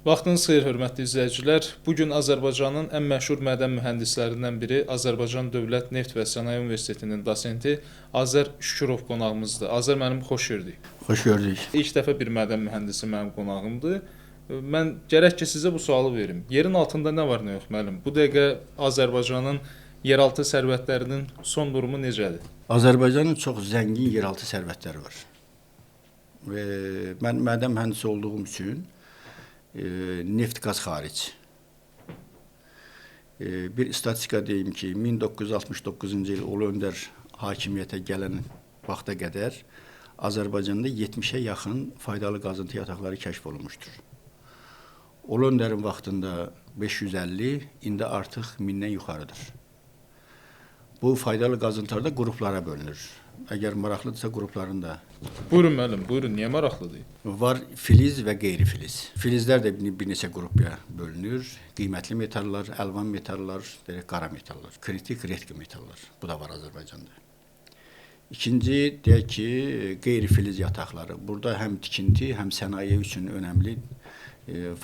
Vaxtınız xeyir, hörmətli izləyicilər. Bu gün Azərbaycanın ən məşhur mədən mühəndislərindən biri Azərbaycan Dövlət Neft və Sənaye Universitetinin dosenti Azər Şükürov qonağımızdır. Azər müəllim, xoş gördük. Xoş gördük. İlk dəfə bir mədən mühəndisi mənim qonağımdır. Mən gərək ki sizə bu sualı verim. Yerin altında nə var, nə yox müəllim? Bu dəqiqə Azərbaycanın yeraltı sərvətlərinin son durumu necədir? Azərbaycanın çox zəngin yeraltı sərvətləri var. Və mən mədən mühəndisi olduğum üçün neft, qaz xaric. Bir statistika deyim ki, 1969-cu il Ulu Öndər hakimiyyətə gələn vaxta qədər Azərbaycanda 70-ə yaxın faydalı qazıntı yataqları kəşf olunmuşdur. Ulu Öndərin vaxtında 550, indi artıq 1000-dən yuxarıdır. Bu faydalı qazıntılar da qruplara bölünür. Əgər maraqlıdırsa qrupların da. Buyurun müəllim, buyurun. Niyə maraqlıdır? Var filiz və qeyri-filiz. Filizlər də bir neçə qrupa bölünür. Qiymətli metallar, əlvan metallar, deyək, qara metallar, kritik, retki metallar. Bu da var Azərbaycanda. İkinci, deyək ki, qeyri-filiz yataqları. Burada həm tikinti, həm sənaye üçün önəmli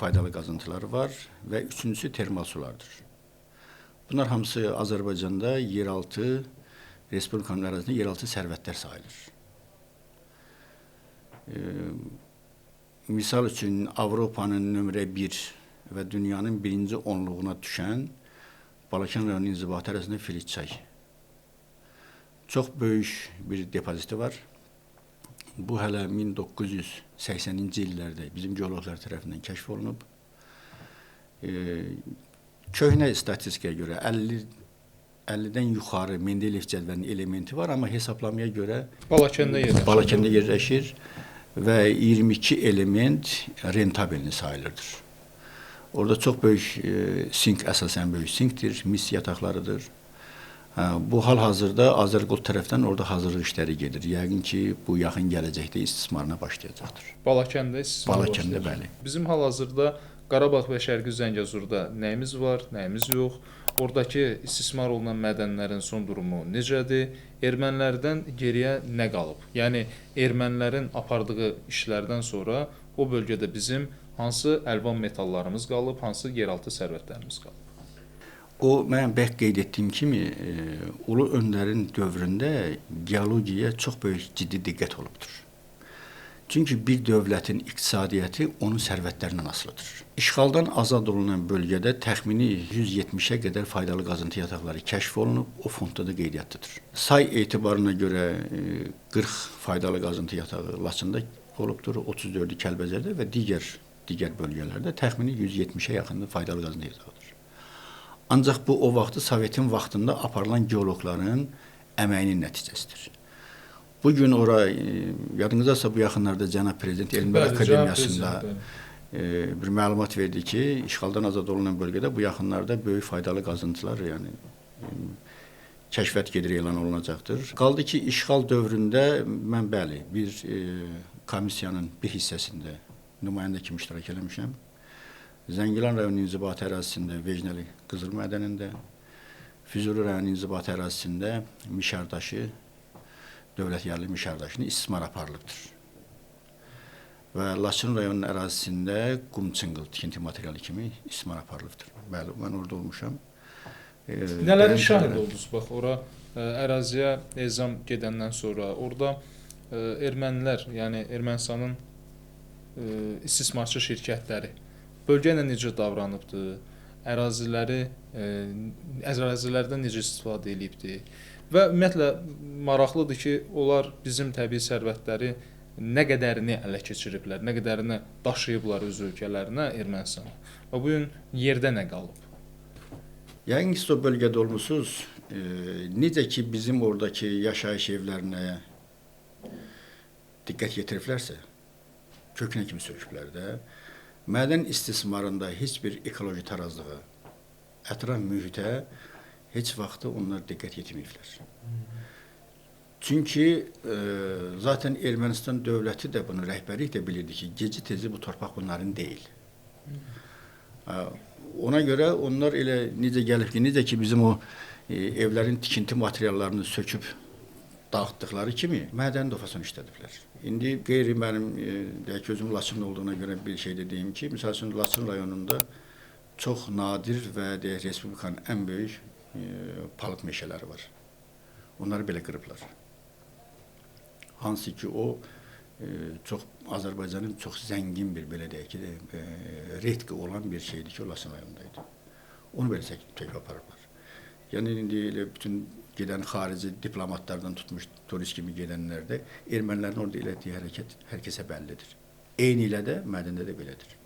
faydalı qazıntılar var və üçüncüsü termal sulardır. Bunlar hamısı Azərbaycanda yeraltı, Respublikanın ərazisində yeraltı sərvətlər sayılır. Misal üçün, Avropanın nömrə 1 və dünyanın birinci onluğuna düşən Balakən rayonunun inzibati ərazisində Filizçay. Çox böyük bir depoziti var. Bu hələ 1980-ci illərdə bizim geoloqlar tərəfindən kəşf olunub. Köhnə statistikaya görə 50-dən yuxarı Mendeleyev cədvəlinin elementi var, amma hesablamaya görə Balakəndə yerləşir. Balakəndə yerləşir və 22 element rentabelini sayılırdır. Orada çox böyük sink, əsasən böyük sinkdir, mis yataqlarıdır. Bu hal-hazırda Azərqold tərəfdən orada hazırlıq işləri gedir. Yəqin ki, bu yaxın gələcəkdə istismarına başlayacaqdır. Balakəndə istismar Balakəndə, bəli. Bizim hal-hazırda Qarabağ və Şərqi Zəngəzurda nəyimiz var, nəyimiz yox? Oradakı istismar olunan mədənlərin son durumu necədir? Ermənilərdən geriyə nə qalıb? Yəni, ermənilərin apardığı işlərdən sonra o bölgədə bizim hansı əlvan metallarımız qalıb, hansı yeraltı sərvətlərimiz qalıb? O, mən bəx qeyd etdiyim kimi, Ulu Öndərin dövründə geologiyaya çox böyük ciddi diqqət olubdur. Çünki bir dövlətin iqtisadiyyatı onun sərvətlərindən asılıdır. İşğaldan azad olunan bölgədə təxmini 170-ə qədər faydalı qazıntı yataqları kəşf olunub, o fondda da qeydiyyatdadır. Say etibarına görə 40 faydalı qazıntı yatağı Laçında olubdur, 34-ü Kəlbəcərdə və digər bölgələrdə təxmini 170-ə yaxın faydalı qazıntı yatağıdır. Ancaq bu o vaxtı Sovetin vaxtında aparılan geoloqların əməyinin nəticəsidir. Bugün ora, yadınızdadırsa bu yaxınlarda Cənab Prezident Elmlər Akademiyasında bir məlumat verdi ki, işğaldan azad olunan bölgədə bu yaxınlarda böyük faydalı qazıntılar, yəni kəşfiyyat gedir elan olunacaqdır. Qaldı ki, işğal dövründə mən bəli, bir komissiyanın bir hissəsində nümayəndə kimi iştirak eləmişəm. Zəngilan rayonunun inzibati ərazisində Vecnəli Qızıl mədənində, Füzuli rayonunun inzibati ərazisində Mişardaşı, dövlət yerli mişardaşını istismar aparılıbdır. Və Laçın rayonunun ərazisində qum çınqıl tikinti materialı kimi istismar aparılıbdır. Bəli, mən orada olmuşam. Nələrin şahid oldunuz? Bax, ora əraziyə ezam gedəndən sonra orada ermənilər, yəni Ermənistanın istismarçı şirkətləri bölgə ilə necə davranıbdır, ərazilərdən necə istifadə eləyibdir? Və ümumiyyətlə maraqlıdır ki, onlar bizim təbii sərvətləri nə qədərini ələ keçiriblər, nə qədərini daşıyıblar öz ölkələrinə, Ermənistana. Və bu gün yerdə nə qalıb? Yəqin ki, siz o bölgədə olmusunuz. Necə ki, bizim oradakı yaşayış evlərinə diqqət yetiriblərsə, kökünə kimi söküblər də, mədən istismarında heç bir ekoloji tarazlığa, ətraf mühitə heç vaxtı onlar diqqət yetirməyiblər. Çünki zaten Ermənistan dövləti də bunu, rəhbərlik də bilirdi ki, geci tezi bu torpaq bunların deyil. Ona görə onlar elə necə gəlib ki, necə ki bizim o evlərin tikinti materiallarını söküb dağıtdıqları kimi mədəni də o fason işlədiblər. İndi qeyri mənim deyək ki, özüm Laçınlı olduğuna görə bir şey də deyim ki, misal üçün Laçın rayonunda çox nadir və deyək respublikanın ən böyük palıd meşələri var. Onları belə qırıblar. Hansı ki o çox Azərbaycanın çox zəngin bir belə deyək ki, redki olan bir şeydir ki, o Laçın rayonundaydı. Onu belə çəkib aparıblar. Yəni indi elə bütün gedən xarici diplomatlardan tutmuş turist kimi gedənlərdə ermənilərin orada elədiyi hərəkət hər kəsə bəllidir. Eyni ilə də mədəndə də belədir.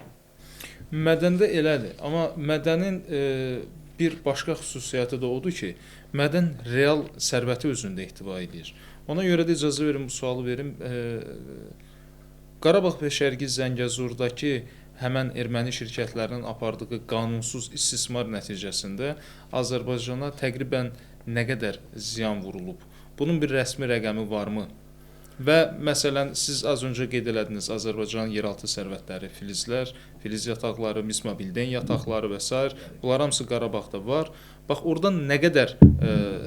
Mədəndə elədir, amma mədənin bir başqa xüsusiyyəti də odur ki, mədən real sərvəti özündə ehtiva edir. Ona görə də icazə verin, bu sualı verim. Qarabağ və Şərqi Zəngəzurdakı həmən erməni şirkətlərinin apardığı qanunsuz istismar nəticəsində Azərbaycana təqribən nə qədər ziyan vurulub? Bunun bir rəsmi rəqəmi varmı? Və məsələn, siz az öncə qeyd elədiniz, Azərbaycanın yeraltı sərvətləri, filizlər, filiz yataqları, mis mobilden yataqları və sair, bunlar hamısı Qarabağda var. Bax, oradan nə qədər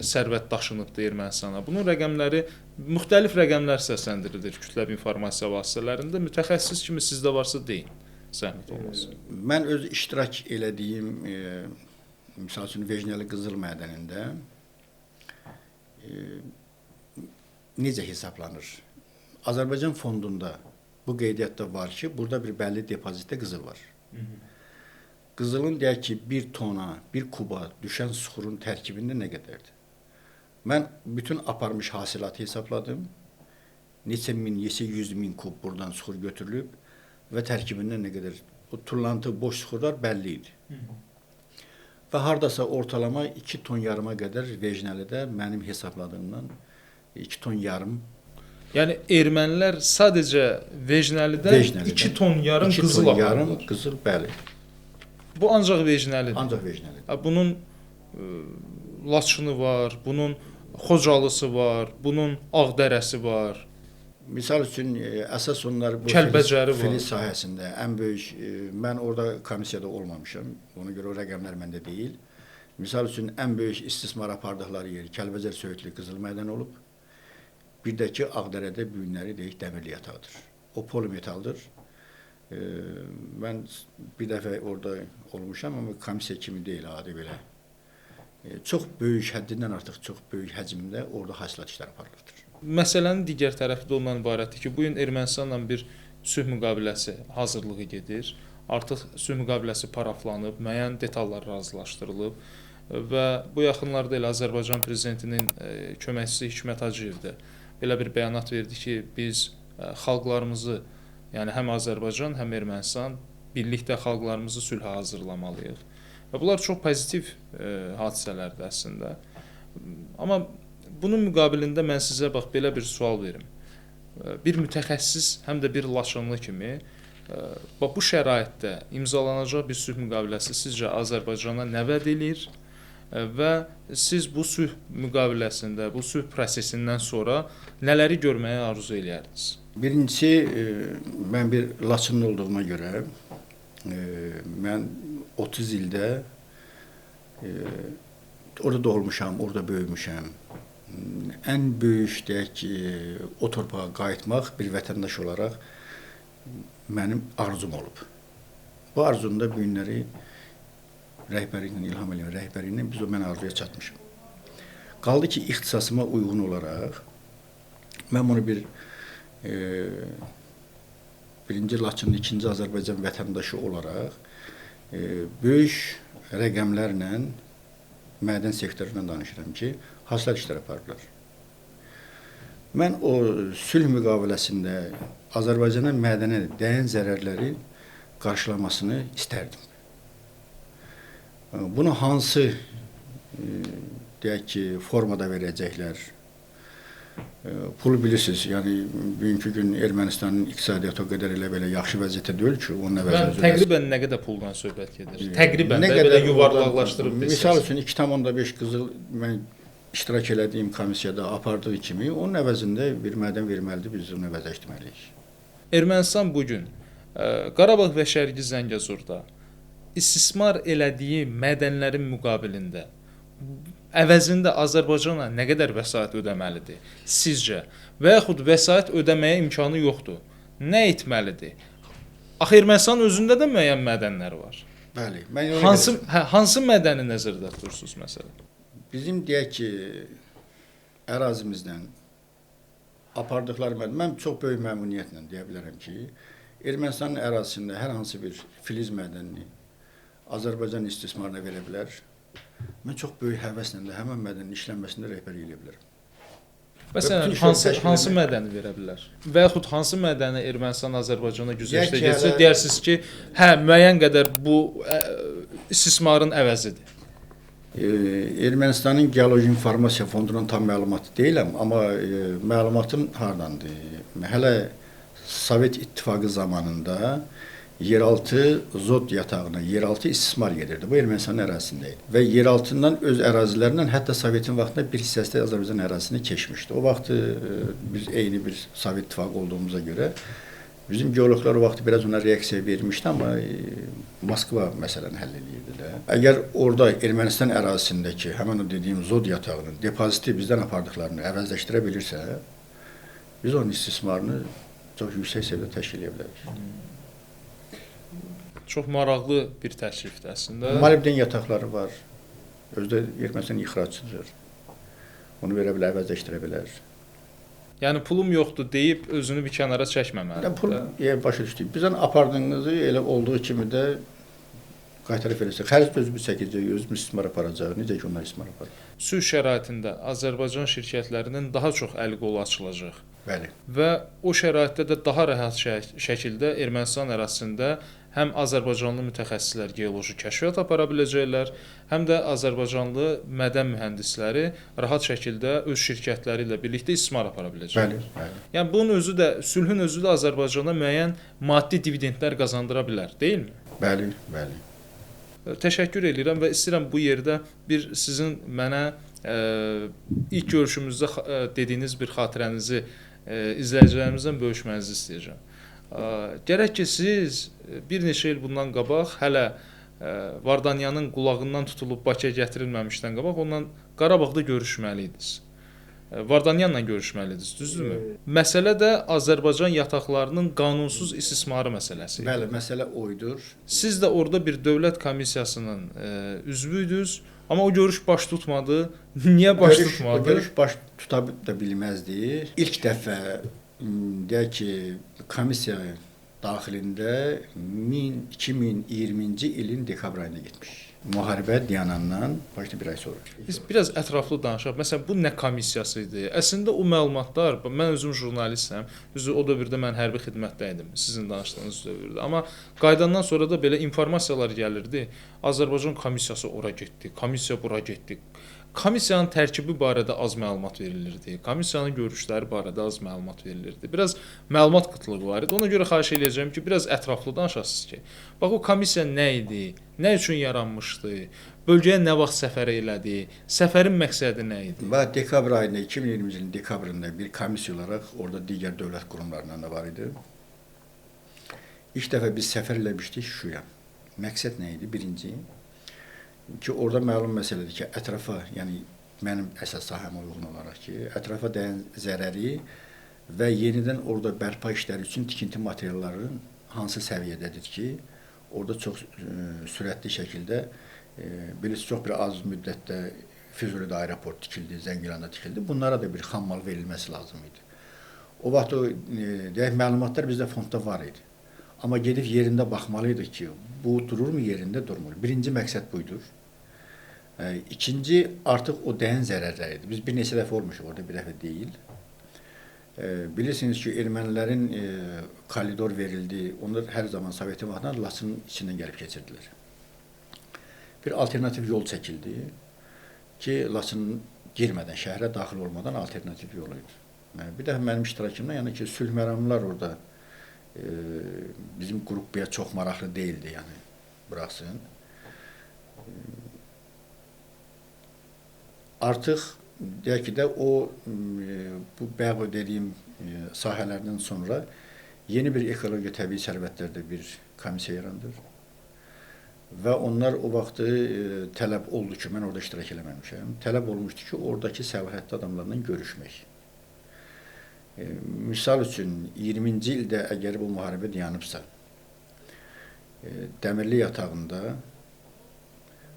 sərvət daşınıbdır Ermənistana? Bunun rəqəmləri, müxtəlif rəqəmlər səsləndirilir kütləvi informasiya vasitələrində. Mütəxəssis kimi sizdə varsa deyin, zəhmət olmaz. Mən öz iştirak elədiyim, misal üçün, Vejnəli qızıl mədənində necə hesablanır? Azərbaycan fondunda bu qeydiyyatda var ki, burada bir bəlli depozitdə qızıl var. Qızılın deyək ki, bir tona, bir kuba düşən suxurun tərkibində nə qədərdir? Mən bütün aparmış hasilatı hesabladım. Neçə min, neçə yüz min kub buradan suxur götürülüb və tərkibində nə qədər o tullantı, boş suxurlar bəlli idi. Və hardasa ortalama 2 ton yarıma qədər Vejnəlidə mənim hesabladığımdan 2 ton yarım. Yəni ermənilər sadəcə Vejnəlidən 2 ton yarım qızıl aparırlar. 2 ton yarım qızıl, bəli. Bu ancaq Vejnəlidir. Ancaq Vejnəlidir. Bunun Laçını var, bunun Xocalısı var, bunun Ağdərəsi var. Misal üçün, əsas onlar bu Kəlbəcəri var. Filiz sahəsində ən böyük, mən orada komissiyada olmamışam, ona görə o rəqəmlər məndə deyil. Misal üçün, ən böyük istismar apardıqları yer Kəlbəcər Söyüdlü qızıl mədən olub. Bir də ki, Ağdərədə bu günləri deyək dəmirli yatağıdır. O polimetaldır. Mən bir dəfə orada olmuşam, amma komissiya kimi deyil, adi belə. Çox böyük, həddindən artıq çox böyük həcmdə orada hasilat işləri aparılıbdır. Məsələnin digər tərəfi də ondan ibarətdir ki, bu gün Ermənistanla bir sülh müqaviləsi hazırlığı gedir. Artıq sülh müqaviləsi paraflanıb, müəyyən detallar razılaşdırılıb və bu yaxınlarda elə Azərbaycan prezidentinin köməkçisi Hikmət Hacıyev də belə bir bəyanat verdi ki, biz xalqlarımızı, yəni həm Azərbaycan, həm Ermənistan birlikdə xalqlarımızı sülhə hazırlamalıyıq. Və bunlar çox pozitiv hadisələrdir əslində. Amma bunun müqabilində mən sizə bax belə bir sual verim. Bir mütəxəssis, həm də bir Laçınlı kimi, bax bu şəraitdə imzalanacaq bir sülh müqaviləsi sizcə Azərbaycana nə vəd eləyir və siz bu sülh müqaviləsində, bu sülh prosesindən sonra nələri görməyə arzu eləyərdiniz? Birincisi, mən bir Laçınlı olduğuma görə, mən 30 ildə orada doğulmuşam, orada böyümüşəm. Ən böyük, deyək ki, o torpağa qayıtmaq bir vətəndaş olaraq mənim arzum olub. Bu arzumda bu günləri rəhbərliklə, İlham Əliyev rəhbərliklə biz o mən arzuya çatmışam. Qaldı ki, ixtisasıma uyğun olaraq mən bunu bir birinci Laçının, ikinci Azərbaycan vətəndaşı olaraq böyük rəqəmlərlə mədən sektorundan danışıram ki, hasilat işləri aparırlar. Mən o sülh müqaviləsində Azərbaycana mədənə dəyən zərərləri qarşılamasını istərdim. Bunu hansı deyək ki, formada verəcəklər? Pulu bilirsiniz, yəni bugünkü gün Ermənistanın iqtisadiyyatı o qədər elə belə yaxşı vəziyyətdə deyil ki, onun əvəzinə təqribən nə qədər puldan söhbət gedir? Təqribən də belə yuvarlaqlaşdırıb desək. Misal üçün 2,5 qızıl mən iştirak elədiyim komissiyada apardığı kimi onun əvəzində bir mədən verməlidir, biz onu əvəzləşdirməliyik. Ermənistan bu gün Qarabağ və Şərqi Zəngəzurda istismar elədiyi mədənlərin müqabilində Əvəzində Azərbaycana nə qədər vəsait ödəməlidir sizcə? Və yaxud vəsait ödəməyə imkanı yoxdur. Nə etməlidir? Axı Ermənistanın özündə də müəyyən mədənlər var. Bəli. Mən ona hansı mədəni nəzərdə tutursunuz məsələn? Bizim deyək ki, ərazimizdən apardıqları mədən, mən çox böyük məmnuniyyətlə deyə bilərəm ki, Ermənistanın ərazisində hər hansı bir filiz mədənini Azərbaycan istismarına verə bilər. Mən çox böyük həvəslə də həmin mədənin işlənməsində rəhbərlik eləyə bilərəm. Məsələn, hansı mədəni verə bilər? Və yaxud hansı mədəni Ermənistan Azərbaycana güzəştə getsə, deyərsiniz ki, hə, müəyyən qədər bu istismarın əvəzidir. Ermənistanın Geoloji İnformasiya Fondunun tam məlumatı deyiləm, amma məlumatım hardandır? Hələ Sovet İttifaqı zamanında yeraltı zod yatağına, yeraltı istismar gedirdi. Bu Ermənistanın ərazisində idi. Və yeraltından öz ərazilərindən hətta Sovetin vaxtında bir hissəsi də Azərbaycan ərazisini keçmişdi. O vaxt biz eyni bir Sovet İttifaqı olduğumuza görə bizim geoloqlar o vaxt biraz ona reaksiya vermişdi, amma Moskva məsələni həll eləyirdi də. Əgər orada Ermənistan ərazisindəki həmin o dediyim zod yatağının depoziti bizdən apardıqlarını əvəzləşdirə bilirsə, biz onun istismarını çox yüksək səviyyədə təşkil edə bilərik. Çox maraqlı bir təklifdir əslində. Molibden yataqları var. Özü də Ermənistan ixracçıdır. Onu verə bilər, əvəzləşdirə bilər. Yəni pulum yoxdur deyib özünü bir kənara çəkməməlidir. Pul başa düşdük. Bizdən apardığınızı elə olduğu kimi də qaytarıb verəcək. Xərc özümüz çəkəcək, özümüz istismar aparacaq. Necə ki onlar istismar aparır. Sülh şəraitində Azərbaycan şirkətlərinin daha çox əl-qolu açılacaq. Bəli. Və o şəraitdə də daha rahat şəkildə Ermənistan ərazisində həm azərbaycanlı mütəxəssislər geoloji kəşfiyyat apara biləcəklər, həm də azərbaycanlı mədən mühəndisləri rahat şəkildə öz şirkətləri ilə birlikdə istismar apara biləcəklər. Bəli, bəli. Yəni bunun özü də, sülhün özü də Azərbaycana müəyyən maddi dividendlər qazandıra bilər, deyilmi? Bəli, bəli. Təşəkkür edirəm və istəyirəm bu yerdə bir sizin mənə ilk görüşümüzdə dediyiniz bir xatirənizi izləyicilərimizdən bölüşmənizi istəyəcəm. Gərək ki, siz bir neçə il bundan qabaq hələ Vardanyanın qulağından tutulub Bakıya gətirilməmişdən qabaq ondan Qarabağda görüşməli idiniz. Vardanyanla görüşməli idiniz, düzdürmü? Məsələ də Azərbaycan yataqlarının qanunsuz istismarı məsələsi idi. Bəli, məsələ oydur. Siz də orada bir dövlət komissiyasının üzvü idiniz, amma o görüş baş tutmadı. Niyə baş tutmadı? O görüş baş tuta da bilməzdi. İlk dəfə deyək ki, komissiya daxilində 2020-ci ilin dekabr ayında getmiş. Müharibə dayanandan başda bir ay sonra. Biz biraz ətraflı danışaq. Məsələn, bu nə komissiyası idi? Əslində o məlumatlar, mən özüm jurnalistəm. Düzdür, o dövrdə mən hərbi xidmətdə idim, sizin danışdığınız dövrdə. Amma qayıdandan sonra da belə informasiyalar gəlirdi. Azərbaycan komissiyası ora getdi, komissiya bura getdi. Komissiyanın tərkibi barədə az məlumat verilirdi. Komissiyanın görüşləri barədə az məlumat verilirdi. Biraz məlumat qıtlığı var idi. Ona görə xahiş eləyəcəyəm ki, biraz ətraflı danışasınız ki, bax o komissiya nə idi, nə üçün yaranmışdı, bölgəyə nə vaxt səfər elədi, səfərin məqsədi nə idi? Və dekabr ayında, 2020-ci ilin dekabrında bir komissiya olaraq orada digər dövlət qurumlarından da var idi. İlk dəfə biz səfər eləmişdik Şuşaya. Məqsəd nə idi? Birinci, ki orada məlum məsələdir ki, ətrafa, yəni mənim əsas sahəmə uyğun olaraq ki, ətrafa dəyən zərəri və yenidən orada bərpa işləri üçün tikinti materiallarının hansı səviyyədədir ki, orada çox sürətli şəkildə, bilirsiniz, çox bir az müddətdə Füzulidə aeroport tikildi, Zəngilanda tikildi. Bunlara da bir xam mal verilməsi lazım idi. O vaxt o deyək, məlumatlar bizdə fondda var idi. Amma gedib yerində baxmalıydıq ki, bu dururmu, yerində durmur. Birinci məqsəd buydur. İkinci, artıq o dəyən zərərlər idi. Biz bir neçə dəfə olmuşuq orada, bir dəfə deyil. Bilirsiniz ki, ermənilərin koridor verildi. Onlar hər zaman Sovetin vaxtından Laçının içindən gəlib keçirdilər. Bir alternativ yol çəkildi ki, Laçının girmədən, şəhərə daxil olmadan alternativ yol idi. Bir dəfə mənim iştirakımda, yəni ki, sülh məramlılar orada bizim qrupya çox maraqlı deyildi, yəni buraxsın. Artıq deyək ki də o bu bayaq dediyim sahələrdən sonra yeni bir ekologiya təbii sərvətlərdə bir komissiya yarandır. Və onlar o vaxtı tələb oldu ki, mən orada iştirak eləməmişəm. Tələb olmuşdu ki, oradakı səlahiyyətli adamlarla görüşmək. Misal üçün, 20-ci ildə əgər bu müharibə dayanıbsa, Dəmirli yatağında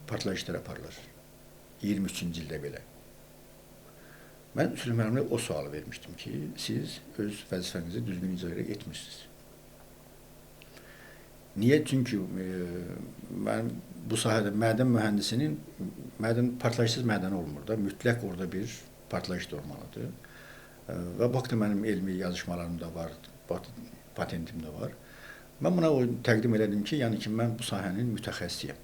partlayışlar aparılır. 23-cü ildə belə. Mən sülh məramına o sualı vermişdim ki, siz öz vəzifənizi düzgün icra etmişsiniz. Niyə? Çünki mən bu sahədə mədən mühəndisinin partlayışsız mədəni olmur da, mütləq orada bir partlayış da olmalıdır. Və bu haqda mənim elmi yazışmalarım da var, patentim də var. Mən buna təqdim elədim ki, yəni ki, mən bu sahənin mütəxəssisiyəm.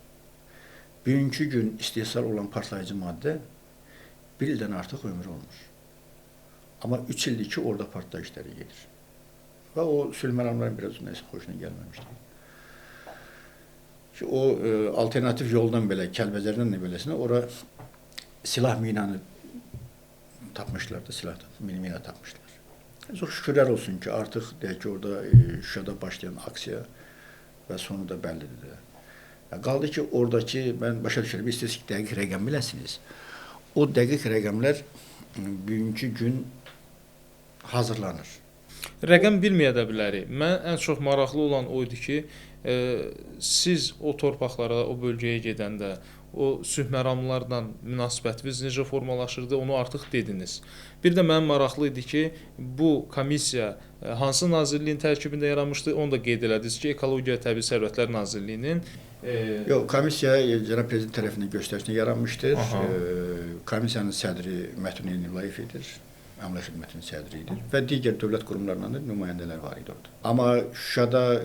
Bugünkü gün istehsal olan partlayıcı maddə bir ildən artıq ömrü olmur. Amma 3 ildir ki, orada partlayışları gedir. Və o sülh məramların biraz nəsə xoşuna gəlməmişdi. Ki, o alternativ yoldan belə, Kəlbəcərdən də beləsinə, ora silah minanı tapmışlar da, silah mina tapmışlar. Çox şükürlər olsun ki, artıq deyək ki, orada Şuşada başlayan aksiya və sonu da bəllidir də. Qaldı ki, oradakı, mən başa düşürəm, istəyirsiniz ki, dəqiq rəqəm biləsiniz. O dəqiq rəqəmlər bugünkü gün hazırlanır. Rəqəm bilməyə də bilərik. Mən ən çox maraqlı olan o idi ki, siz o torpaqlara, o bölgəyə gedəndə o sülh məramlarla münasibətiniz necə formalaşırdı, onu artıq dediniz. Bir də mənim maraqlı idi ki, bu komissiya hansı nazirliyin tərkibində yaranmışdı, onu da qeyd elədiniz ki, Ekologiya Təbii Sərvətlər Nazirliyinin. Yox, komissiya Cənab Prezident tərəfindən göstərişində yaranmışdır. Komissiyanın sədri Mətun Eynillayev edir. Əmlak xidmətinin sədri idi və digər dövlət qurumlarından da nümayəndələr var idi orada. Amma Şuşada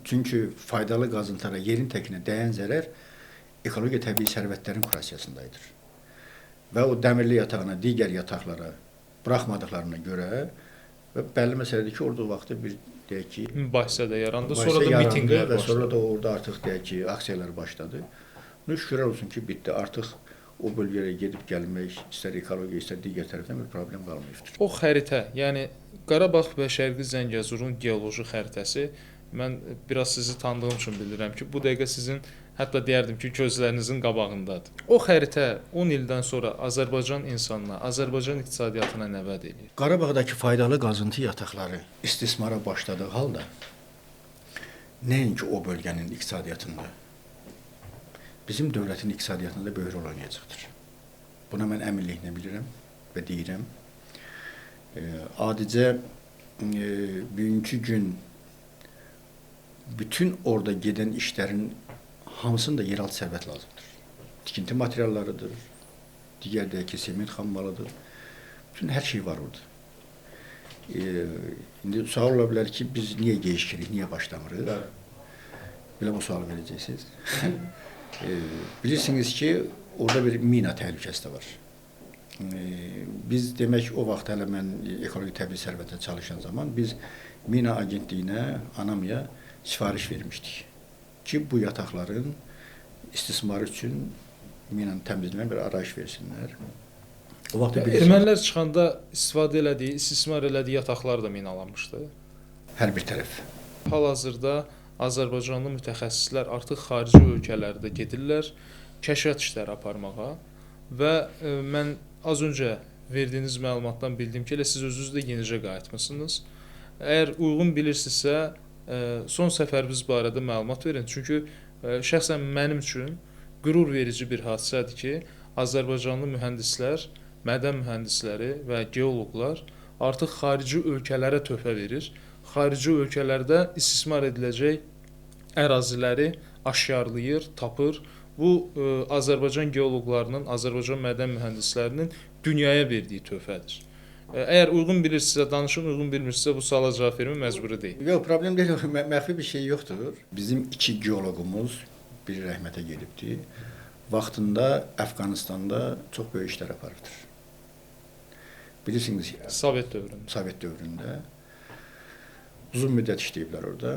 çünki faydalı qazıntılara yerin təkinə dəyən zərər ekologiya təbii sərvətlərin kurasiyasındaydır. Və o Dəmirli yatağına, digər yataqlara buraxmadıqlarına görə və bəlli məsələdir ki, orada o vaxtda bir deyək ki, mübahisə də yarandı, sonra da mitinqlər başladı və sonra da orada artıq deyək ki, aksiyalar başladı. Şükürlər olsun ki, bitdi. Artıq o bölgəyə gedib gəlmək, istər ekologiya, istər digər tərəfdən bir problem qalmayıbdır. O xəritə, yəni Qarabağ və Şərqi Zəngəzurun geoloji xəritəsi, mən biraz sizi tanıdığım üçün bilirəm ki, bu dəqiqə sizin, hətta deyərdim ki, gözlərinizin qabağındadır. O xəritə 10 ildən sonra Azərbaycan insanına, Azərbaycan iqtisadiyyatına nə vəd eləyir? Qarabağdakı faydalı qazıntı yataqları istismara başladığı halda, nəinki o bölgənin iqtisadiyyatında, bizim dövlətin iqtisadiyyatında böyük rol oynayacaqdır. Buna mən əminliklə bilirəm və deyirəm. Adicə, bugünkü gün bütün orada gedən işlərin hamısında yeraltı sərvət lazımdır. Tikinti materiallarıdır, digər deyək ki, sement xammalıdır. Bütün hər şey var orada. İndi sual ola bilər ki, biz niyə gecikirik, niyə başlamırıq? Belə bu sualı verəcəksiniz. Bilirsiniz ki, orada bir mina təhlükəsi də var. Biz demək, o vaxt hələ mən ekoloji təbii sərvətə çalışan zaman biz mina agentliyinə, ANAMİya sifariş vermişdik ki, bu yataqların istismarı üçün minanı təmizləmə bir arayış versinlər. O vaxt ermənilər çıxanda istifadə elədiyi, istismar elədiyi yataqlar da minalanmışdı. Hər bir tərəf. Hal-hazırda Azərbaycanlı mütəxəssislər artıq xarici ölkələrdə gedirlər kəşfiyyat işləri aparmağa və mən az öncə verdiyiniz məlumatdan bildim ki, elə siz özünüz də yenicə qayıtmısınız. Əgər uyğun bilirsinizsə, son səfərimiz barədə məlumat verin. Çünki şəxsən mənim üçün qürur verici bir hadisədir ki, Azərbaycanlı mühəndislər, mədən mühəndisləri və geoloqlar artıq xarici ölkələrə töhfə verir. Xarici ölkələrdə istismar ediləcək əraziləri aşkarlayır, tapır. Bu, Azərbaycan geoloqlarının, Azərbaycan mədən mühəndislərinin dünyaya verdiyi töhfədir. Əgər uyğun bilirsinizsə danışın, uyğun bilmirsinizsə bu suala cavab vermə məcburi deyil. Yox, problem deyil, məxfi bir şey yoxdur. Bizim iki geoloqumuz bir rəhmətə gedibdi. Vaxtında Əfqanistanda çox böyük işlər aparıbdır. Bilirsiniz, Sovet dövründə. Sovet dövründə. Uzun müddət işləyiblər orada.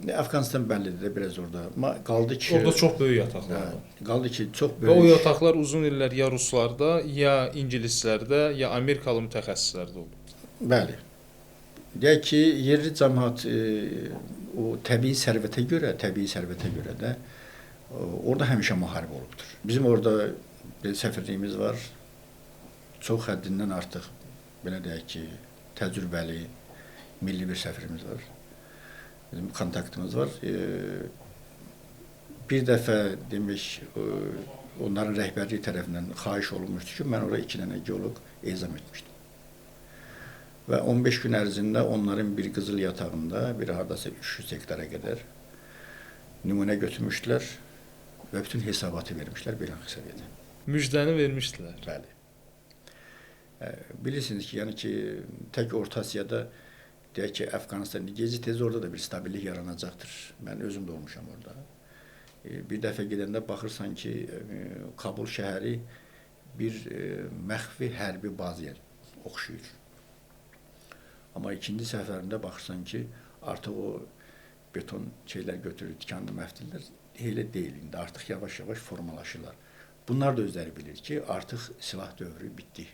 Əfqanistan bəllidir də biraz orada. Qaldı ki, orada çox böyük yataqlar var. Qaldı ki, çox böyük. Və o yataqlar uzun illər ya ruslarda, ya ingilislərdə, ya amerikalı mütəxəssislərdə olub. Bəli. Deyək ki, yerli cəmaət o təbii sərvətə görə, də Orada həmişə müharibə olubdur. Bizim orada bir səfirliyimiz var. Çox həddindən artıq, belə deyək ki, təcrübəli milli bir səfirimiz var. Bizim kontaktımız var. Bir dəfə demək, onların rəhbərliyi tərəfindən xahiş olunmuşdu ki, mən ora 2 dənə geoloq ezam etmişdim. Və 15 gün ərzində onların bir qızıl yatağında bir hardasa 300 hektara qədər nümunə götürmüşdülər və bütün hesabatı vermişlər beynəlxalq səviyyədə. Müjdəni vermişdilər. Bəli. Bilirsiniz ki, yəni ki, tək Orta Asiyada deyək ki, Əfqanistan gezi tez orada da bir stabillik yaranacaqdır. Mən özüm də olmuşam orada. Bir dəfə gedəndə baxırsan ki, Kabul şəhəri bir məxfi hərbi bazaya oxşuyur. Amma ikinci səfərində baxırsan ki, artıq o beton şeylər götürür, tikanlı məftillər elə deyil indi. Artıq yavaş-yavaş formalaşırlar. Bunlar da özləri bilir ki, artıq silah dövrü bitdi.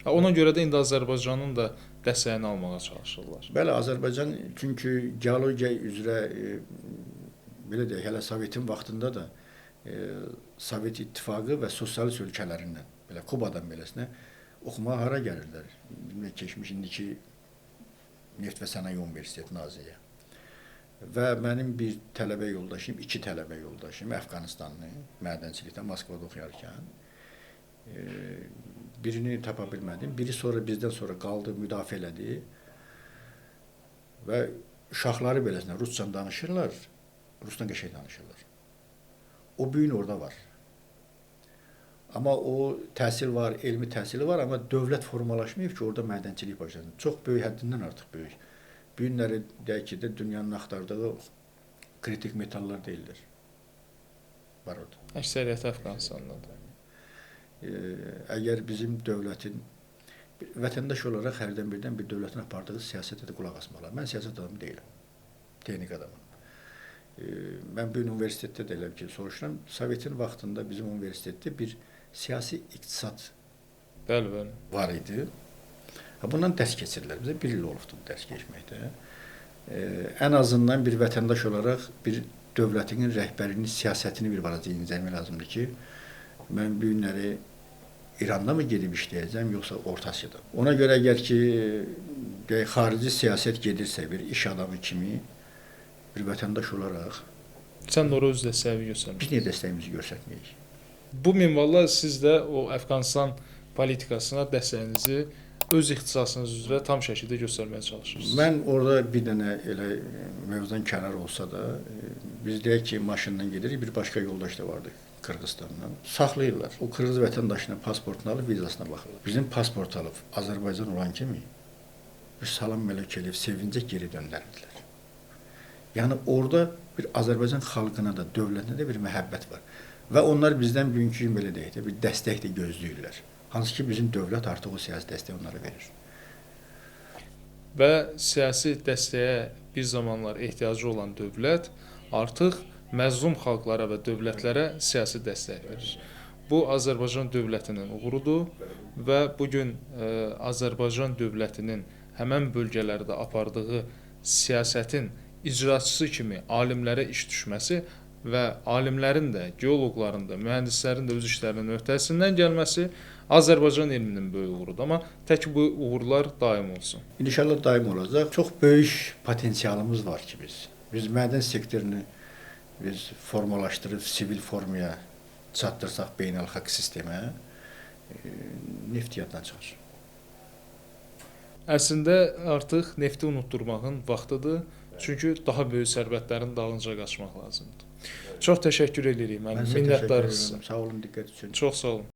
Ona görə də indi Azərbaycanın da dəstəyini almağa çalışırlar. Bəli, Azərbaycan çünki geologiya üzrə belə deyək, hələ Sovetin vaxtında da Sovet İttifaqı və sosialist ölkələrindən, belə Kubadan beləsinə oxumağa hara gəlirlər? Bilmək keçmiş indiki Neft və Sənaye Universiteti Nazirliyə. Və mənim bir tələbə yoldaşım, 2 tələbə yoldaşım Əfqanistanlı, mədənçilikdə Moskvada oxuyarkən birini tapa bilmədim. Biri sonra bizdən sonra qaldı, müdafiə elədi və uşaqları beləsinə rusca danışırlar, rusdan qəşəng danışırlar. O bu gün orada var. Amma o təhsil var, elmi təhsili var, amma dövlət formalaşmayıb ki, orada mədənçilik başlasın. Çox böyük, həddindən artıq böyük. Bu günləri deyək ki də dünyanın axtardığı kritik metallar deyildir. Var orada. Əksəriyyəti Əfqanistandadır. Əgər bizim dövlətin, vətəndaş olaraq hərdən birdən bir dövlətin apardığı siyasətə də qulaq asmalı. Mən siyasət adamı deyiləm, texnik adamım. Mən bu universitetdə də elə ki, soruşuram, Sovetin vaxtında bizim universitetdə bir siyasi iqtisad bəli, bəli. Var idi. Bundan dərs keçirdilər. Bizə bir il olubdu bu dərs keçməkdə. Ən azından bir vətəndaş olaraq bir dövlətinin rəhbərinin siyasətini bir balaca incələmək lazımdır ki, mən bu günləri İranda mı gedib işləyəcəm, yoxsa Orta Asiyada? Ona görə əgər ki, deyək, xarici siyasət gedirsə bir iş adamı kimi, bir vətəndaş olaraq sən də ora öz dəstəyini göstərmək. Biz niyə dəstəyimizi göstərməyik? Bu minvalla siz də o Əfqanistan politikasına dəstəyinizi öz ixtisasınız üzrə tam şəkildə göstərməyə çalışırsınız. Mən orada bir dənə elə mövzudan kənar olsa da, biz deyək ki, maşından gedirik, bir başqa yoldaş da vardı Qırğızstandan. Saxlayırlar. O Qırğız vətəndaşının pasportunu alıb, vizasına baxırlar. Bizim pasport alıb Azərbaycan olan kimi bir salam mələk eləyib, sevincək geri döndərdilər. Yəni orada bir Azərbaycan xalqına da, dövlətinə də bir məhəbbət var. Və onlar bizdən bugünkü gün belə deyək də, bir dəstək də gözləyirlər. Hansı ki, bizim dövlət artıq o siyasi dəstəyi onlara verir. Və siyasi dəstəyə bir zamanlar ehtiyacı olan dövlət artıq məzlum xalqlara və dövlətlərə siyasi dəstək verir. Bu, Azərbaycan dövlətinin uğurudur və bugün Azərbaycan dövlətinin həmən bölgələrdə apardığı siyasətin icraçısı kimi alimlərə iş düşməsi və alimlərin də, geoloqların da, mühəndislərin də öz işlərinin öhdəsindən gəlməsi Azərbaycan elminin böyük uğurudur. Amma tək bu uğurlar daim olsun. İnşallah daim olacaq. Çox böyük potensialımız var ki biz. Biz mədən sektorunu biz formalaşdırıb sivil formaya çatdırsaq beynəlxalq sistemə, neft yaddan çıxar. Əslində artıq nefti unutdurmağın vaxtıdır. Çünki daha böyük sərvətlərin dalınca qaçmaq lazımdır. Çox təşəkkür edirik. Mən minnətdarıq sizə. Sağ olun diqqət üçün. Çox sağ olun.